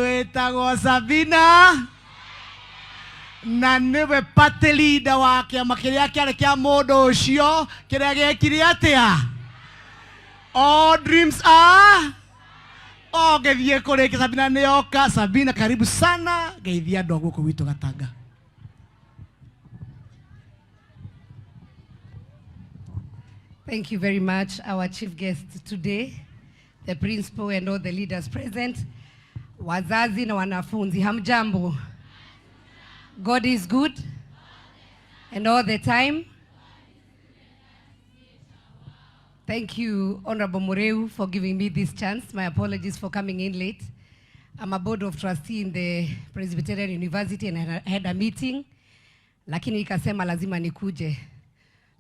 Wĩtagwo Sabina na nĩwe party leader wa kĩama kĩrĩa kĩarĩ kĩa mũndũ ũcio kĩrĩa gĩekire atĩa. All dreams are o ngĩthiĩ kũrĩkia. Sabina nĩoka. Sabina, karibu sana, geithia andũ a gũkũ gwitũ Gatanga. Thank you very much, our chief guest today, the principal and all the leaders present, wazazi na wanafunzi, hamjambo. God is good and all the time. Thank you, Honorable Mureu, for giving me this chance. My apologies for coming in late. I'm a board of trustee in the Presbyterian University and I had a meeting, lakini nikasema lazima nikuje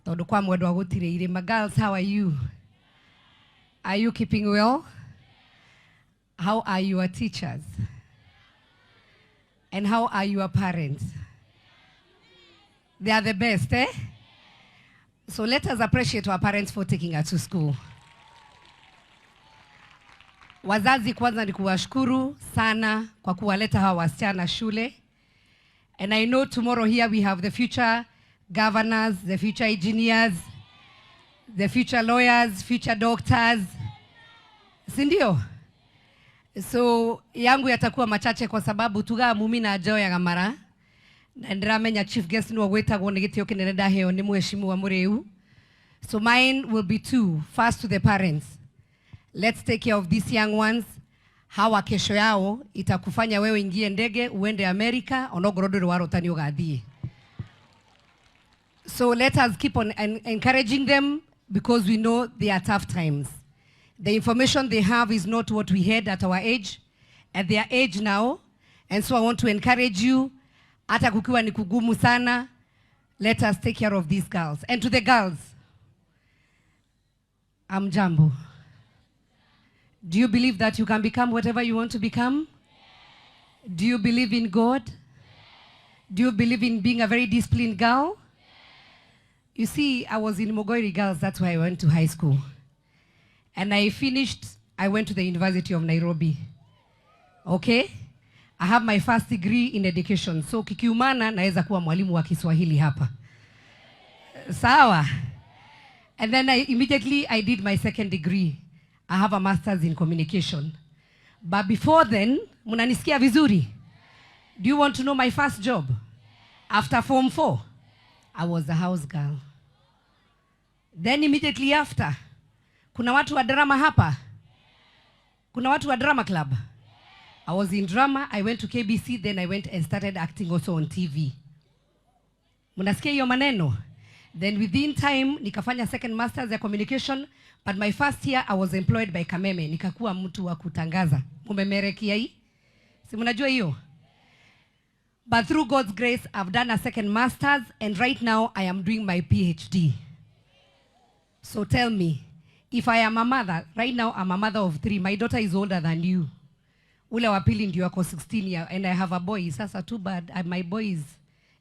tondu kwa mwendwa gutire irima. Girls, how are you? Are you keeping well? How are your teachers? And how are your parents? They are the best, eh? So let us appreciate our parents for taking us to school. Wazazi, kwanza ni kuwashukuru sana kwa kuwaleta hawa wasichana shule. And I know tomorrow here we have the future governors, the future engineers, the future lawyers, future doctors. Si ndio? So yangu yatakuwa machache kwa sababu tugaa mumi na njoyaga mara na ndiramenya chief guest nĩwe gwĩtagwo nĩ gĩtĩo kĩnene ndaheo nĩ mheshimiwa Mũrĩu. So mine will be two. First, to the parents. Let's take care of these young ones. Hawa kesho yao itakufanya wewe ingie ndege uende Amerika onongorwo ndũrĩ warota nĩ ũgathiĩ. So let us keep on encouraging them because we know they are tough times. The information they have is not what we had at our age, at their age now. And so I want to encourage you, hata kukiwa ni kugumu sana, let us take care of these girls. And to the girls, hamjambo. Do you believe that you can become whatever you want to become? Do you believe in God? Do you believe in being a very disciplined girl? You see, I was in Mogori Girls, that's why I went to high school. And I finished, I went to the University of Nairobi. Okay? I have my first degree in education. So kikiumana naweza kuwa mwalimu wa Kiswahili hapa. Sawa. And then immediately I did my second degree. I have a master's in communication. But before then, munanisikia vizuri? Do you want to know my first job? After Form 4, I was a house girl. Then immediately after, kuna watu wa drama hapa? Kuna watu wa drama club? I was in drama, I went to KBC, then I went and started acting also on TV. Mnasikia hiyo maneno? Then within time nikafanya second masters ya communication, but my first year I was employed by Kameme, nikakuwa mtu wa kutangaza. Mumemerekia hii? Si mnajua hiyo? But through God's grace, I've done a second masters and right now I am doing my PhD. So tell me, if I am a mother, right now I'm a mother of three. My daughter is older than you. Ule wa pili ndio ako 16 year and I have a boy. Sasa too bad. My boy is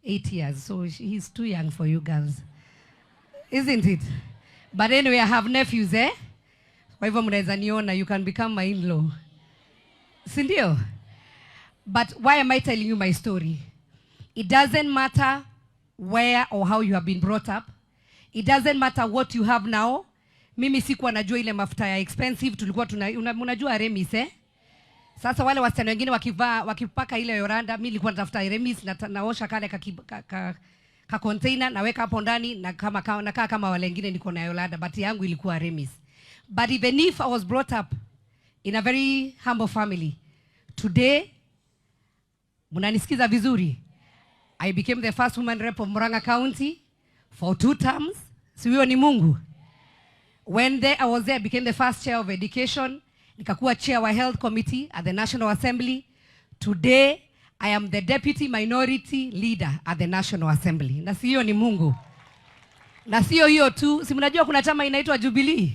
8 years, so he's too young for you girls. Isn't it? But anyway, I have nephews, eh? Kwa hivyo mnaweza niona, you can become my in-law. Si ndio? But why am I telling you my story? It doesn't matter where or how you have been brought up. It doesn't matter what you have now. Mimi sikuwa najua ile mafuta ya expensive tulikuwa tuna unajua Remis, eh? Sasa wale wasichana wengine wakivaa, wakipaka ile Yoranda, mimi nilikuwa natafuta Remis na naosha kale ka container, naweka hapo ndani na nakaa kama wale wengine niko na Yolanda, but yangu ilikuwa Remis. But even if I was brought up in a very humble family, today, mnanisikiza vizuri? I became the first woman rep of Murang'a County for two terms. Si huyo ni Mungu? When there, I was there, I became the first chair of education. Nikakuwa chair wa health committee at the National Assembly. Today, I am the deputy minority leader at the National Assembly. Na si hiyo ni Mungu? Na sio hiyo tu, si mnajua kuna chama inaitwa Jubilee?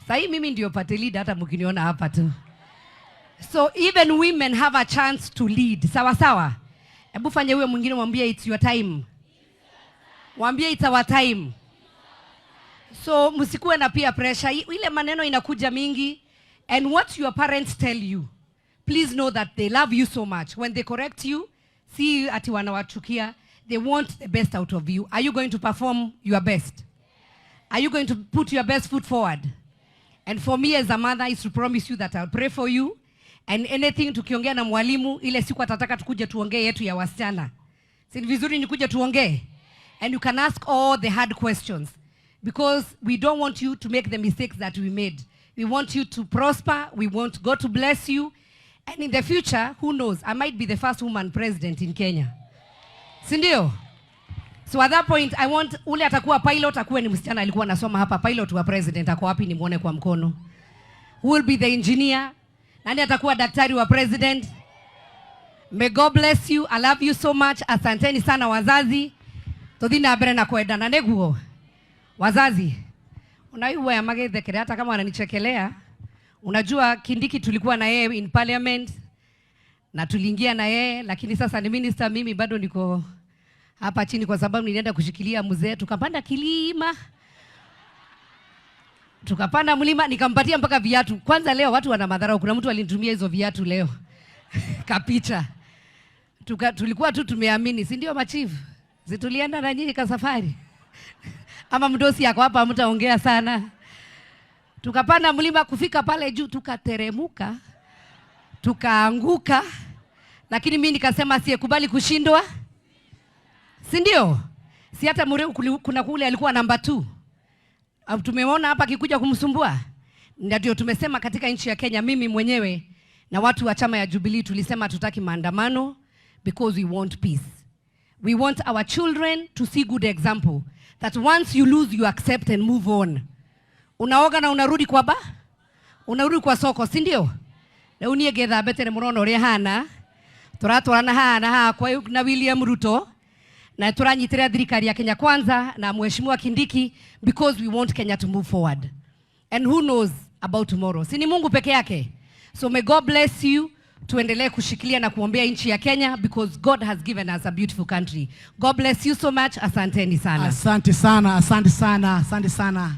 Sahii mimi ndio party leader, hata mkiniona hapa tu. So even women have a chance to lead. Sawa sawa. Hebu fanya huyo mwingine, mwambie it's your time. Mwambie it's our time. So msikuwe na peer pressure. Ile maneno inakuja mingi, and what your parents tell you. Please know that they love you so much. When they correct you, si ati wanawachukia, they want the best out of you. Are you going to perform your best? Are you going to put your best foot forward? And for me as a mother is to promise you that I'll pray for you, and anything tukiongea na mwalimu ile siku atataka tukuje tuongee yetu ya wasichana. Si ni vizuri nikuje tuongee? And you can ask all the hard questions because we don't want you to make the mistakes that we made. We want you to prosper. We want God to bless you. And in the future, who knows, I might be the first woman president in Kenya. Si ndio? So at that point, I want ule atakuwa pilot akuwe ni msichana alikuwa anasoma hapa. Pilot wa president ako wapi? Nimuone kwa mkono. Who will be the engineer? Nani atakuwa daktari wa president? May God bless you. I love you so much. Asanteni sana wazazi. Tuthi na mbere na kwendana niguo. Wazazi, unaigua ya magethekere hata kama wananichekelea. Unajua Kindiki tulikuwa na yeye in parliament na tuliingia na yeye, lakini sasa ni minister, mimi bado niko hapa chini kwa sababu nilienda kushikilia mzee, tukapanda kilima, tukapanda mlima, nikampatia mpaka viatu. Kwanza leo watu wana madharau, kuna mtu alinitumia hizo viatu leo kapicha. Tulikuwa tu tumeamini, si ndio machifu? Si tulienda na nyinyi ka safari ama mdosi yako hapa, mtaongea sana. Tukapanda mlima, kufika pale juu tukateremuka, tukaanguka, lakini mimi nikasema asiyekubali kushindwa, si ndio? Si hata Mureu kuna kule alikuwa namba 2. Tumeona hapa akikuja kumsumbua. Ndio tumesema katika nchi ya Kenya, mimi mwenyewe na watu wa chama ya Jubilee tulisema tutaki maandamano because we want peace. We want our children to see good example that once you lose, you accept and move on. Unaoga na unarudi kwa ba? Unarudi kwa soko, si ndio? Rĩu niĩ ngĩthambĩte nĩ mũrona ũrĩa hana tũratwarana haha na haha kwa na William Ruto na tũranyitĩrĩra thirikari ya Kenya Kwanza na Mheshimiwa Kindiki because we want Kenya to move forward. And who knows about tomorrow? Si ni Mungu peke yake. So may God bless you. Tuendelee kushikilia na kuombea nchi ya Kenya because God has given us a beautiful country. God bless you so much. Asanteni sana. Asante sana, asante sana, asante sana.